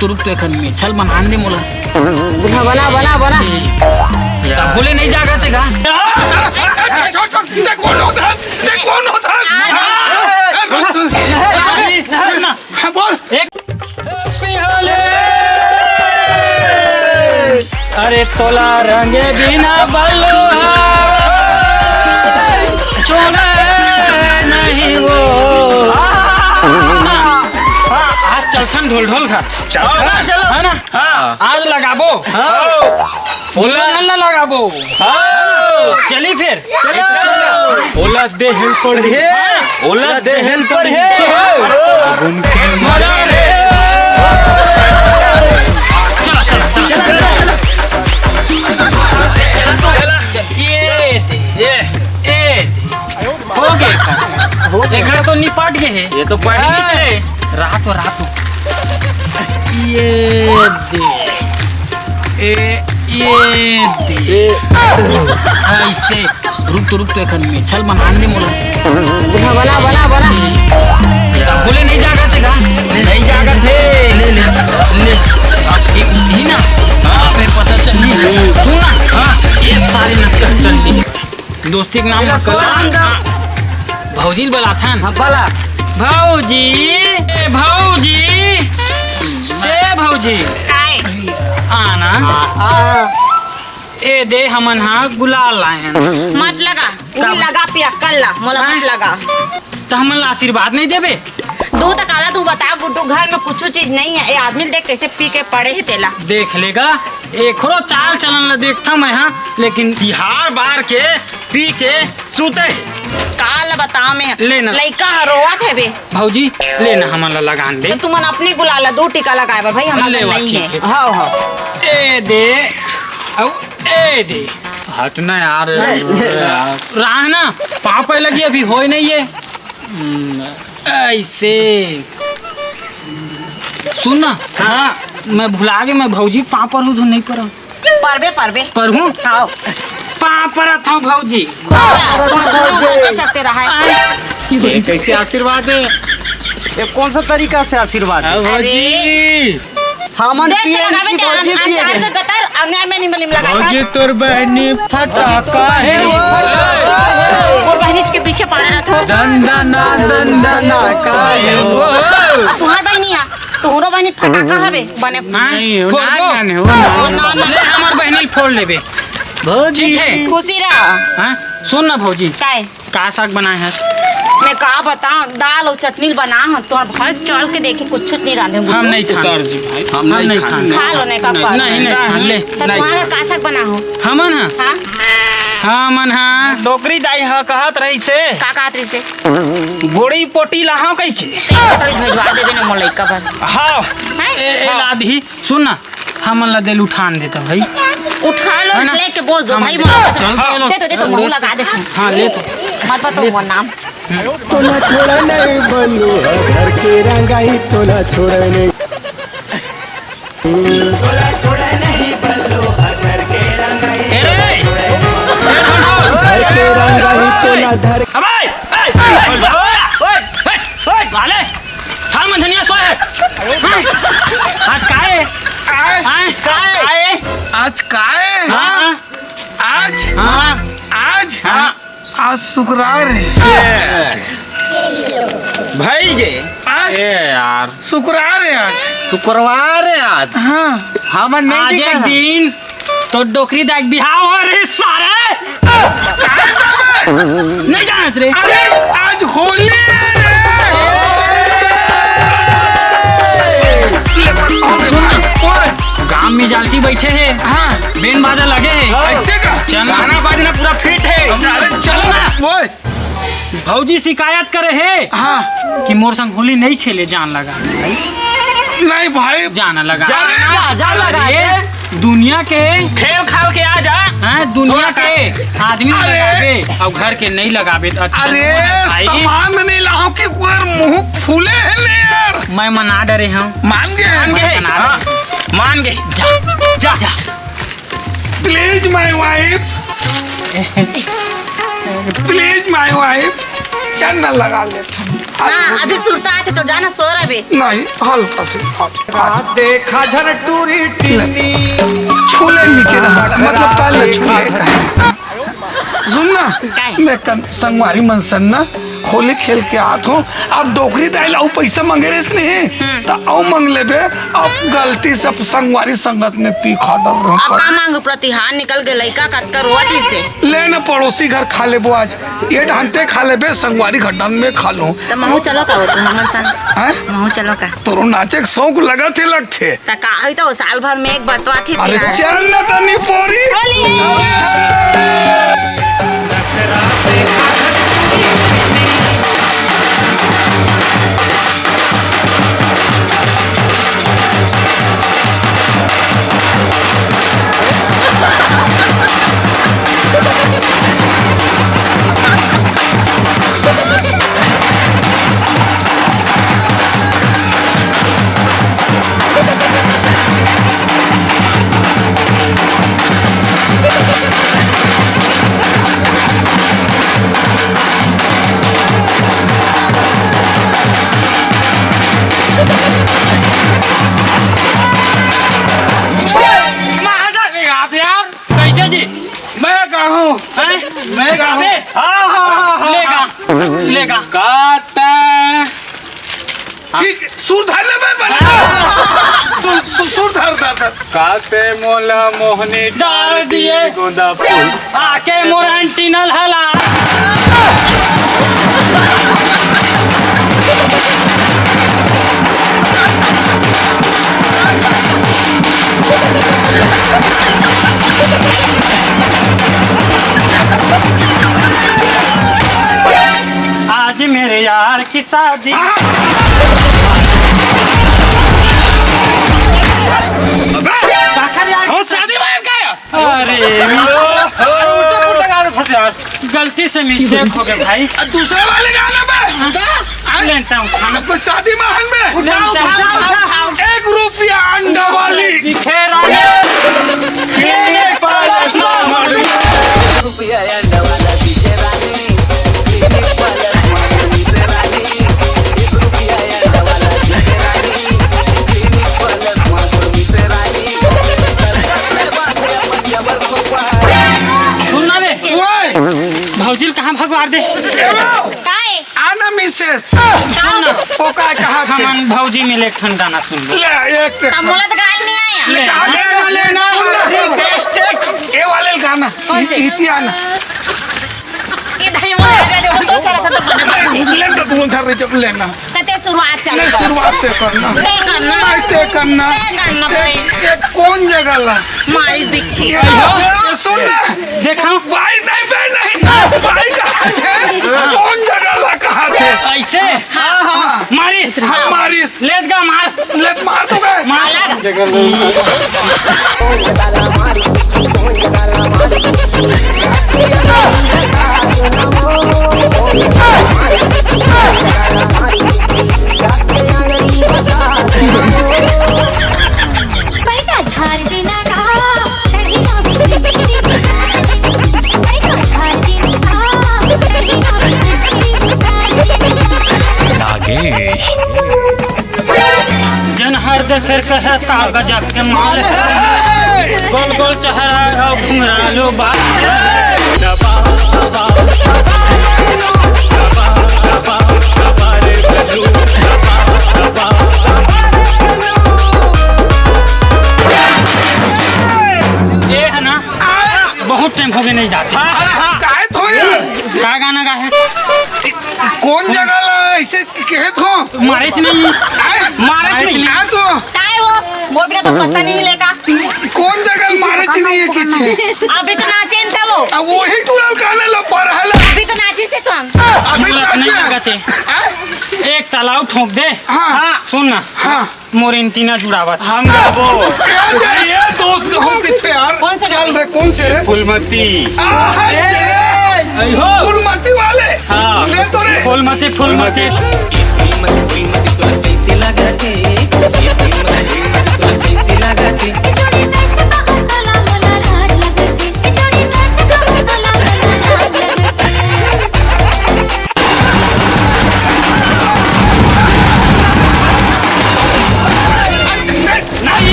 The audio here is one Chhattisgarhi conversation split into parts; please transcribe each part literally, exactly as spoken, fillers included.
तो रुक तो एखन मेछल बनान दे मोला। बना, बना, बना, बना। तब बोले नहीं जागा थे का? छोड़, छोड़, देख कौन होता है, देख कौन होता है। हाँ, बोल। एक अरे तोला रंगे बिना बल्लो छोड़े नहीं वो। हाँ, आज चलथन ढोल ढोल खा। चलो, चलो। है ना? हाँ। आज लगाबो। हाँ। ओला ना लगाबो। हाँ। चली फिर। चलो। ओला देहल पड़ही। हाँ। ओला देहल पड़ही। मजा रे। चला, चला, चला। ये दे, ये, ये दे। हो गए। एकर तो निपट गए हे। ये तो पढ़ी निकले। रात हो, रात हो। ये दे। ए, ये दे। ऐसे। रुक तो, रुक तो, एखन मेछल बनान दे मोला। बना, बना, बना, बना। बोले नहीं जागा थे का? नहीं जागा थे। ले, ले, ले। अब एक ही ना। हाँ, फिर पता चली। सुन ना। हाँ, ये सारे नक्कल चल जी। दोस्ती के नाम एला मत कर। सोना अंदर। भौजी ल बलाथन। हाँ, बला। भौजी, ए भौजी, ए भौजी। काय? आना। हाँ। ए दे, हमन हा गुलाल लाए हन। मत लगा, उही लगा पियक्कड़ ला, मोला मत लगा। त हमन ला आशीर्वाद नहीं देबे? दू त काला तू बता गुड्डू, घर में कुछ चीज नहीं है, ये आदमी देख कैसे पी के पड़े है तेला। देख लेगा, एकरो चाल चलन ला देखता मैं, हाँ, लेकिन बिहार बार के पी के सूते हे। काल बताओ मैं, ले ना। लइका ह रोवत हे बे। भौजी, ले ना, हमन ला लगान दे। तुमन अपने गुलाल ला दू टीका लगाए बर भाई, हमन ले ला वा, नहीं ठीक है। है। हाँ, हाँ। ए दे, अउ ए दे। हट ना यार। राह ना, पाँव पे लगी, अभी होय नहीं है। हम्म, ऐसे। सुन ना, हाँ। मैं भुला गे, मैं भौजी के पाँव पर हूँ, नहीं पर। परबे, परबे। परहूँ? हाँ। पाँव परत हूँ भौजी। तोर छोड़ू करते चलते रहा है। ये कैसे आशीर्वाद है? ये कौन सा तरीका से आशीर्वाद है? हाँ, अरे। भौजी। हमन देख के पिए लगावे की ते भौजी अन-, पिए अचार के। के गतर, अउ न्याय में निमलिम लगा भौजी, कर। तोर बहनी फटाका है। वो बहनी के पीछे पड़ा रहत हो। दंदना, दंदना, का है वो? तुम्हार बहनी है, तोहरो बहनी फटाका हवे, बने। हाँ? नहीं, वो फोड़ ना, दो। ना, नहीं, वो ना। ना, ना, ना। ले, हमार बहनी फोड़ लेबे। भौजी। ठीक है। खुशी रह। हाँ? सुन ना भौजी। काय? का साग बनाए हस? मैं का बताऊं, दाल अउ चटनी बना हूं, तोर भाई चल के देखे, कुछ नहीं रांधे। हम नहीं खान। उतार जी भाई। हम हम नहीं नहीं खान। खान। खा लो, नहीं का नहीं, कर। नहीं, नहीं खान, ले। तो नहीं। तुम्हारा का साग बना हो? हमन हा? हाँ? हमन हा। डोकरी दाई हा कहत रही से। का कहत रही से? गोड़ी पोटी लाहव कही के। तेरे को थोड़ी भेजवा देबे ना मोर लइका बर। हाँ। हैं? ए, ए, हाँ। लाद ही। सुन ना, हमन ला देल उठान देता भाई। उठा लो, है ना? लेके बोझ दो हम भाई, मोला चल, चल। दे तो, दे तो, मुंह लगा दे तू। हाँ, ले तो। मत बताओ वो नाम। तोला छोड़ा नहीं बलू, घर के रंगाई तोला छोड़ा नहीं। ए रे! घर के रंगाई तोला धर। अबे! ए, ए, ए, ए, साले! हर मंझनिया सोए है। हाँ? आज काय है? आज काय? काय? आज काय? हाँ? आज? हाँ? आज? हाँ? आज शुक्रवार है। भाई ये। आज? ए यार। शुक्रवार है आज। शुक्रवार है आज। हाँ। हमन नहीं आज दिखा एक है। दिन तो डोकरी दाई के बिहाव हो रे सारे। नहीं जानत रे। अरे, आज होली है रे। ओए। गांव में जालती बैठे हैं। हाँ। बैंड बाजा लगे हैं। ऐसे का? चल। गाना बाजना पूरा फिट है। अरे, चलो ना। ओए। भौजी शिकायत करे हे हाँ। कि मोर संग होली नहीं खेले, जान लगा। नहीं भाई। जान लगा। जा, जा, जा लगा अरे, दे। दुनिया के खेल खाल के आ जा। हाँ, दुनिया थोड़ा के आदमी अरे। लगाबे अउ घर के नहीं लगाबे तो अच्छा अरे, नहीं है भाई। सामान नहीं लाओ कि पूरा मुंह फूले है ले यार। मैं मना डरे हूँ। मान गए? मान गए? मना हाँ, डरे। मान गए। जा, जा, जा। Please my wife, please my wife, चंदन लगा लेता हूँ। हाँ, अभी सुरता आथे तो जाना सो रहे। नहीं, हल्का से। देखा झर टूरी टिन्नी। छू ले नीचे ना, मतलब पैर ले छू ले। सुन ना, काय? मैं कन-, संगवारी मन सन ना होली खेल के आत हूँ। अब डोकरी दाई ला अउ पैसा मांगे रहिस नहीं, हम्म। त अउ मांग लेबे। अब गलती से अब संगवारी संगत में पी खा डर रहा अब का मांगू, प्रतिहार निकल के लइका कतका रोवत ही से। ले ना, पड़ोसी घर खा लेबो आज। ये ढांते खा लेबे, संगवारी घर डान में खा लो। त महू चलो का हो तू हमर संग? हैं? महू चलो का? तोरो नाचे के शौक लगत ही लगथे। त का होई त साल भर में एक बतवा थी अरे तिहार। चल ना तनी पोरी। महाराजा नहीं आते यार। कैसे जी? मैं गाहूँ। हैं? मैं गाहूँ। अबे! हाँ, हाँ, हाँ, हाँ, ले गा, हाँ। ले गा। काटा। ठीक, सुर धर ले बे, बने। सुर, सुर, सुर धर, धर, धर। काते मोला मोहनी डाल डाल दिए। दिए गोंदा फूल। आके मोर एंटीना हला। आज मेरे यार की शादी। अबे! काकर यार? हम शादी वायर का है? अरे, उल्टा पुल्टा गा रहे फंसे यार। गलती से मिस्टेक हो गया भाई। आ, दूसरे वाले गाना पे। लेंटा उठाना। आपको शादी में हन में। उठाओ, उठाओ, उठाओ, उठाओ। एक रुपया अंडा वाली। दिखे रानी। ये पालस मामन। रुपया अंडा वाला दिखे रानी। क्लिनिक वाला मामन से रानी। एक रुपया अंडा वाला दिखे रानी। क्लिनिक वाला मामन से रानी। सुन ना बे। ओए! भौजी ल कहाँ भगवार दे? ए वो! काय? आना मिसेस। सुन ना। वो का कहा थे? हमन भौजी में ले एक ठन गाना सुन लो। ले, एक अब मोला तो गाय नहीं आया। ले, गाना लेना, लेना। सुन ना। रिक्वेस्टेड। ये वाले गाना। कौन से? इति आना। ये धनी मोला लगा दे, वो तो सारा था तो बने बने। ले तो तू झर रही जब लेना। त ते शुरुआत चल नहीं, कर। शुरुआत ते करना। ते करना। नहीं, ते करना। ते करना ते, भाई। ते कौन जगह ला? मारी बिच्छी। ये, ये सुन ना। देखा? भाई नहीं, भाई नहीं। भाई कहाँ थे? कौन जगह ला, कहाँ थे? ऐसे? हाँ, हाँ। मारिस। हाँ, मारिस। लेत गा मार। लेत मार तो गए। मार। नागेश। जन हर दे फेर कहे का गजब के माल है। गोल गोल चेहरा और घुंघरालू बाल। ये है ना, बहुत टाइम हो गए नहीं जाते। हाँ, हाँ, हाँ। काय थो यार? का गाना गा है? कौन जगह ला ऐसे कहे थो? मारे च नहीं। आए? मारे च नहीं। आए तो। काय वो? मोर बिना तो पता नहीं लेगा। कौन जगह मारे च नहीं है किसी? अभी तो नाचे न था वो। अब वही टूरल गाने ला पर है ला। अभी तो नाचे से तो हम। अभी मुझे नाचे। नहीं लगा थे। आए? एक तालाब ठोक दे। हाँ। सुन ना। हाँ। मोर एंटीना जुड़ावत। हम गाबो। क्या चाहिए दोस्त हो पीछे यार? कौन से चल गाने? रे, कौन से रे? फूलमती। आहा, ए! अइहो। फूलमती वाले। हाँ। ले तो रे। फूलमती, फूलमती।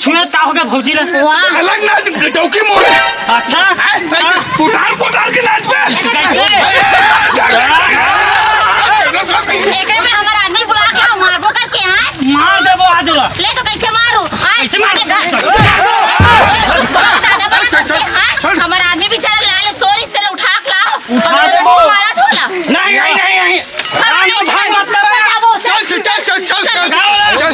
छुए का हो गया भौजी ला? वाह। अलग नाच, डौकी मोड़। अच्छा। हैं? उतार, उतार के नाच बे। कैसे? एके में हमार आदमी बुला के हम मारबो करके, हैं? मार देबो आज ला। ले तो कैसे मारू? हैं? कैसे मारू? दादा बना करके, हैं? हमार आदमी बेचारा लाले सोरी से उठा के लाओ। उठा और देबो। मारा थोड़ा। नहीं, नहीं, नहीं, नहीं। राम को भाग मत करो। चल, चल, चल, चल, चल, चल। चल।